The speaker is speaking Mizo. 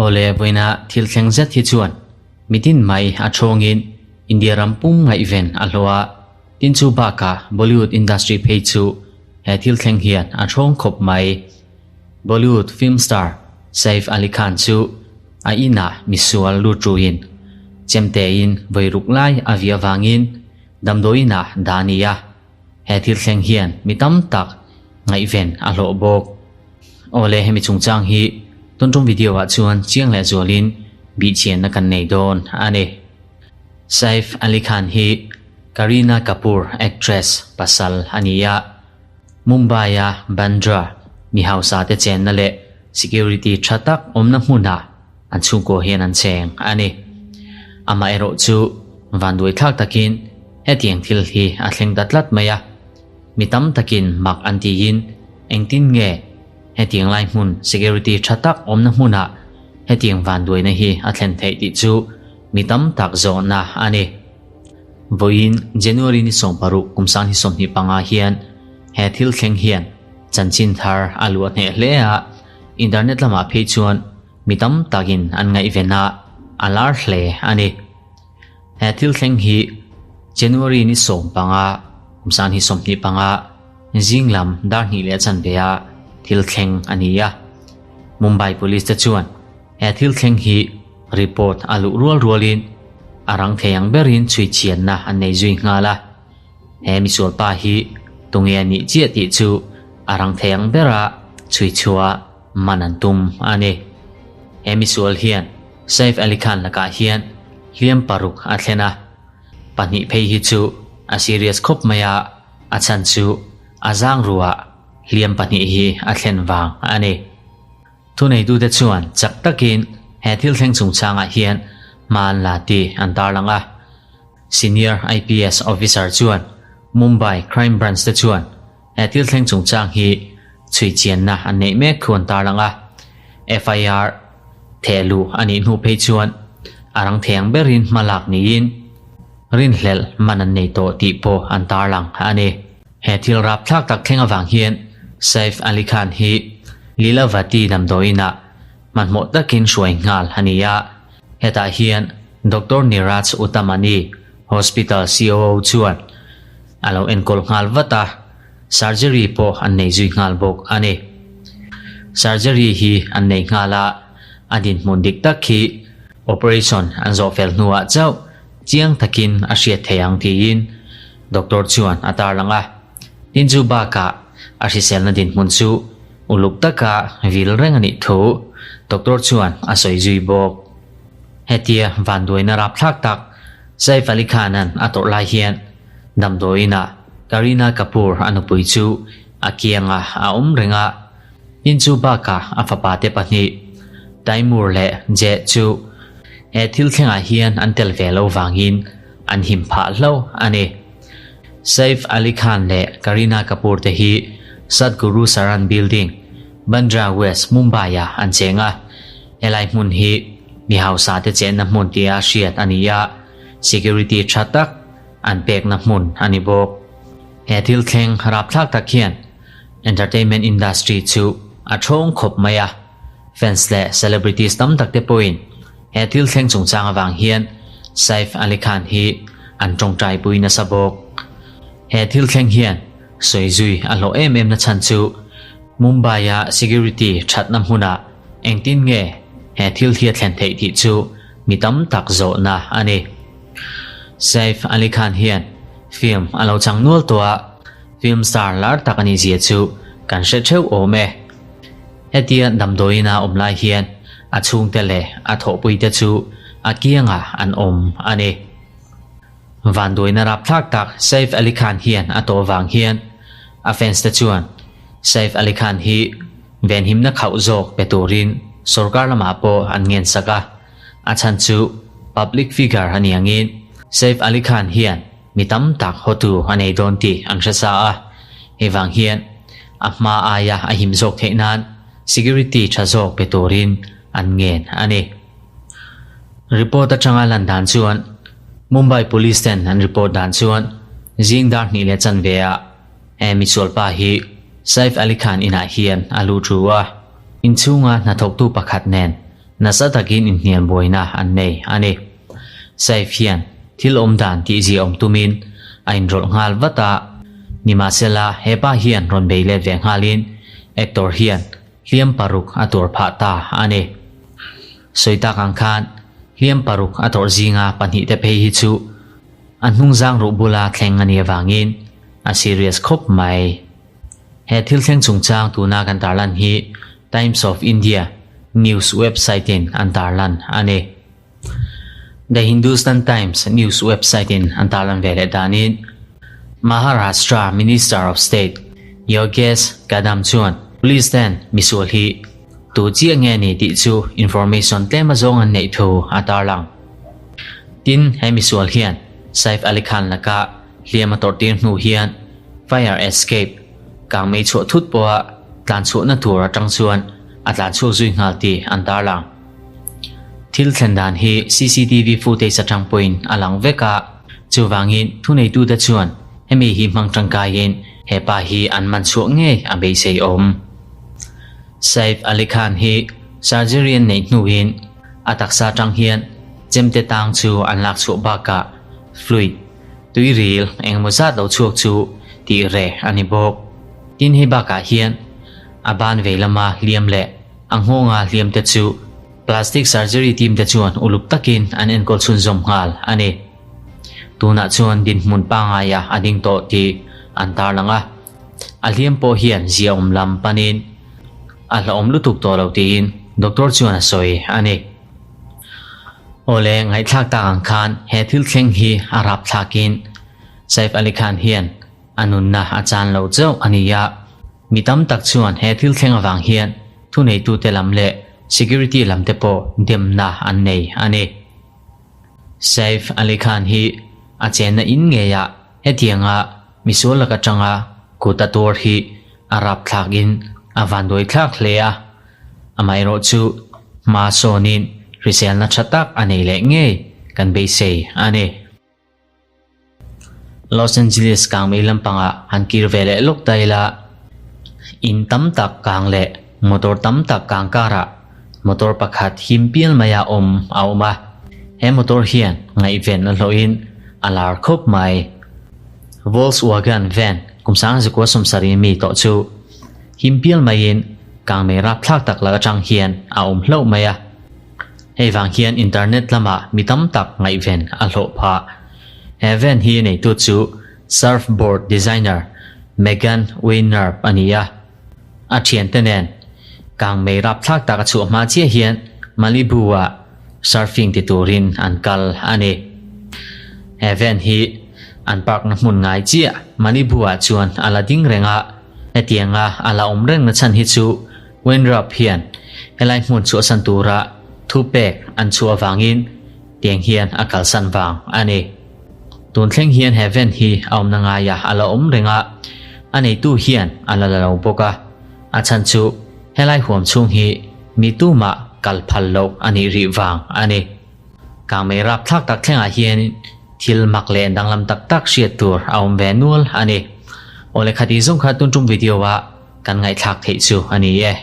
Awle vawiina thil thleng zet hi chuan mitin mai a thawngin India ram pum ngaihven a hlawh a, tin chu bakah Bollywood industry phei chu he thil thleng hian a thawng khawp mai. Bollywood film star Saif Ali Khan chu a inah misual lut ruin chemtein vawi ruk lai a vi avangin damdawiinah dah a ni a. He thil thleng hian mi tam tak ngaihven a hlawh bawk. Awle hemi chungchang hi tuntum video ah chuan chiang leh zualin bihchianna kan nei dawn a ni. Saif Ali Khan hi Kareena Kapoor actress pasal a ni a, Mumbai a Bandra mi hausa te chenna leh security tha tak awmna hmunah an chhungkua hian an cheng a ni. Amaherawh chu vanduai thlak takin hetiang thil hi a thleng ta tlat mai a, mi tam takin mak an tiin engtin nge hetiang lai hmun security tha tak awmna hmunah hetiang vanduaina hi a thlen theih tih chu mi tam tak zawhna a ni. Vawiin January ni 16 kum 2025 hian he thil thleng hian chanchin thar a luah hneh hle a, internet lamah phei chuan mi tam takin an ngaihven a, a lar hle a ni. He thil thleng hi January ni 15 kum 2025 zing lam dar hnih leh chanve a thil thleng a ni a. Mumbai Police te chuan he thil thleng hi report a luh rual rualin a rang thei ang berin chhui chhianna an nei zui nghal a. He misual pa hi tunge a nih chiah tih chu a rang thei ang bera chhui chhuah man an tum a ni. He misual hian Saif Ali Khan lakah hian hliam paruk a thlen a, pahnih phei hi chu a serious khawp mai a, a chhan chu a zang ruah hliam pahnih hi a thlen vang a ni. Thuneitute chuan chak takin he thil thleng chungchangah hian hma an la tih an tarlang a. Senior IPS officer chuan Mumbai Crime Branch te chuan he thil thleng chungchang hi chhui chianna an neih mek thu an tarlang a. FIR theh luh a nih hnu phei chuan a rang thei ang berin hma lak niin rinhlelh man an nei tawh tih pawh an tarlang a ni. He thil rapthlak tak thleng avang hian Saif Ali Khan hi Lilavati damdawiinah hmanhmawh takin hruai nghal a ni a, hetah hian Doctor Niraj Uttamani, hospital COO chuan a lo enkawl nghal vat a, surgery pawh an nei zui nghal bawk a ni. Surgery hi an nei nghal a, a dinhmun dik tak hi operation an zawh fel hnuah chauh chiang takin a hriat thei ang tiin Doctor chuan a tarlang a, tin chu bakah a hriselna dinhmun chu uluk taka vil reng a nih thu Doctor chuan a sawi zui bawk. Hetia vanduaina rapthlak tak Saif Ali Khan-a'n a tawrh lai hian damdawiinah Kareena Kapoor a nupui chu a kiangah a awm reng a, tin chu bakah a fapa te pahnih Taimur leh Jeh chu he thil thlengah hian an tel ve lo vangin an him phah hlauh a ni. Saif Ali Khan leh Kareena Kapoor te hi Sadguru Saran Building, Bandra West, Mumbai-ah an cheng a. Helai hmun hi mi hausa te chenna hmun tia hriat a ni a, security tha tak an pekna hmun a ni bawk. He thil thleng rapthlak tak hian entertainment industry chu a thawng khawp mai a, fans leh celebrities tam tak te pawhin he thil thleng chungchang avang hian Saif Ali Khan hi an tawngtai pui nasa bawk. He thil thleng hian sawi zui a hlawh em em na chhan chu Mumbai-a security thatna hmunah engtin nge he thil hi a thlen theih tih chu mi tam tak zawhna a ni. Saif Ali Khan hian film a lo chang nual tawh a, film star lar tak a nih zia chu kan hre theuh awm e. Hetia damdawiin a awm lai hian a chhungte leh a thawhpuite chu a kiangah an awm a ni. Vanduaina rapthlak tak Saif Ali Khan hian a tawh vang hian a fans te chuan Saif Ali Khan hi venhimna khauh zawk pe turin sorkar lamah pawh an ngensak a, a chhan chu public figure a ni angin Saif Ali Khan hian Mi tam tak hawtu a nei dawn tih an hre sa a, hei vang hian a hma aia a him zawk theih nan security tha zawk pe turin an ngen a ni. Report atanga lan dan chuan Mumbai Police ten an report dan chuan zing dar hnih leh chanve ah he misualpa hi. Saif Ali Khan inah hian a lut ru a, inchhunga hnathawktu pakhat nen nasa takin inhnial buaina an nei a ni. Saif hian thil awm dan tihzia awm tumin a inrawlh nghal vat a, nimahsela hepa hian rawn bei let ve nghalin actor hian hliam paruk a tuar phah ta a ni. Sawi tak ang khan hliam paruk a tawrh zinga pahnihte phei hi chu a hnungzang ruh bula thleng a nih avangin a serious khawp mai. He thil thleng chungchang tuna kan tarlan hi Times of India news website in an tarlan a ni. The Hindustan Times news website in an tarlan ve leh danin Maharashtra Minister of State Yogesh Kadam chuan Police ten misual hi tu chiah nge ni tih chu information tlem azawng an neih thu a tarlang. Tin, he misual hian Saif Ali Khan laka hliam a tawrh tir hnu hian fire escape kang mei chhuah thut pawha tlan chhuahna tur atang chuan a tlan chhuak zui nghal tih an tarlang. Thil thlen dan hi cctv footage atang pawhin a lang vek a, chuvangin thuneitute chuan hemi hi hmang tangkaiin he pa hi an man chhuah ngei a beisei awm. Saif Ali Khan hi surgery an neih hnuin a taksa atang hian chemte tang chu an lak chhuah bakah fluid, tuiril engemaw zat lo chhuak chu tih reh a ni bawk. Tin hei bakah hian a ban vei lama hliam leh A nghawnga hliamte chu plastic surgery team te chuan uluk takin an enkawl chhunzawm nghal a ni. Tunah chuan dinhmun pangaia a ding tawh tih an tarlang a, a hliam pawh hian ziaawm lam panin a hlauhawm lutuk tawh lo tiin doctor chuan a sawi a ni. Awle ngaihthlak tak ang khan he thil thleng hi a rapthlakin Saif Ali Khan hian A nunna a chan lo chauh a ni a, mi tam tak chuan he thil thleng avang hian thuneitute lam leh security lam te pawh demna an nei a ni. Saif Ali Khan hi a chenna in ngeiah hetianga misual lak atanga kut a tuar hi a rapthlakin a vanduaithlak hle a, amaherawh chu hma sawnin hriselna tha tak a nei leh ngei kan beisei a ni. Los Angeles kangmei lampangah han kir ve leh lawk ta ila, in tam tak kang leh motor tam tak kang karah motor pakhat him pial maia awm a awm a, he motor hian ngaihven a hlawhin a lar khawp mai. Volkswagen van kum 1970 mi tawh chu him pial maiin kangmei rapthlak tak lak atang hian a awm hlauh mai a. Hei vang hian internet lamah mi tam tak ngaihven a hlawh phah. He van hi neitu chu surfboard designer Megan Weinnerb a ni a. A thiante nen kangmei rapthlak tak a chhuah hma chiah hian Malibu-ah surfing ti turin an kal a ni. He van hi an park na hmun ngai chiah Malibu-ah chuan a la ding reng a, hetianga a la awm reng na chhan hi chu Weinrub hian helai hmun chhuahsan tura thupek an chhuah avangin tiang hian a kalsan vang a ni. Tun thleng hian he van hi a awmna ngaia a la awm reng a, a neitu hian a la la lo bawk a, a chhan chu helai huam chhung hi mi tumah kal phal loh a nih rih vang a ni. Kangmei rapthlak tak thlengah hian thil mak leh danglam tak tak hriat tur a awm ve nual a ni. Awle khati zawng kha tun tum video ah Kan ngaihthlak theih chu a ni e.